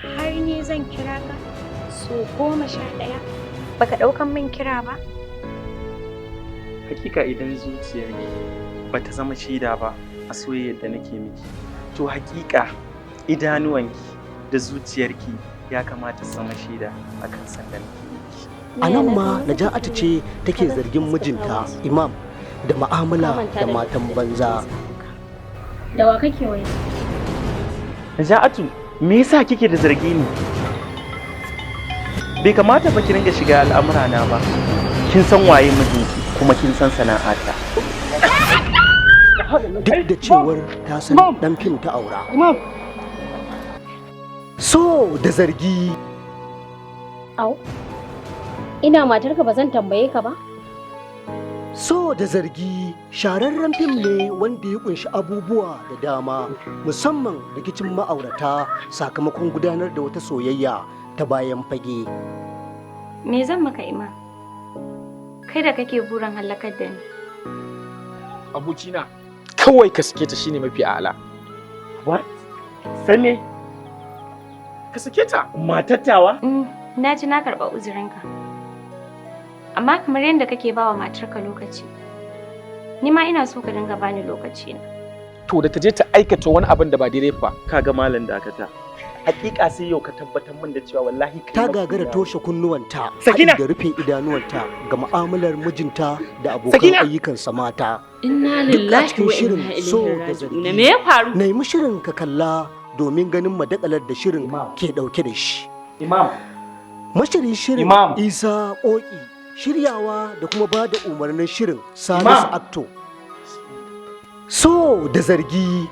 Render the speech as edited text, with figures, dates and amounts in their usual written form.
Har ni zan kira ka so 11 baka ɗaukan min kira ba? Hakika idan zuciyarki bata zama shaida ba a soyayyar da nake miki, to hakika idanuwanki da zuciyarki ya kamata su zama shaida akan san da nake miki. A nan ma Naja'atu ce take zargin mijinta Imam da ma'amala da matan banza. Da wa kake waya? Naja'atu, me yasa kike da zargi ni? Bai kamata fa ki ringa shiga al'amurana ba. Kin san waye mijinki, kuma kin san sana'ata. Duk da cewar ta san dan fim ta aura. So da Zargi. Au. Ina matarka ba zan tambaye ka ba? So da Zargi shahararren fim ne wanda ya kunshi abubuwa da dama, musamman rikicin ma'aurata sakamakon gudanar da wata soyayya ta bayan fage. Me zan maka, Imam? Kai da kake burin halakar da ni. Abokina, kawai ka sake ta shine mafi a'ala. What? Same? Ka sake ta. Matattawa? Na ji, na karɓa uzurinka. Amma kamar yadda kake ba wa matarka lokaci, ni ma ina so ka dinga bani lokaci na. To, da ta je ta aikata wani abin da ba daidai ba. Kaga malam, dakata. Hakika sai yau ka tabbatar min da cewa wallahi kai Ta masoyina gagara ne. toshe kunnuwanta Sakina! haɗi da rufe idanuwanta ga mu'amalar mijinta da abokan Sakina! ayyukansa mata. Inna Duk a lillahi cikin wa shirin inna So ilaihi da raji'un. Zargi. Me ya faru? Nemi shirin ka kalla domin ganin madakalar da shirin ke ɗauke da shi. Imam. Mashirin shirin Imam. Isa Oki, shiryawa da kuma ba da umarnin shirin Salisu Imam. Acto. So da Zargi.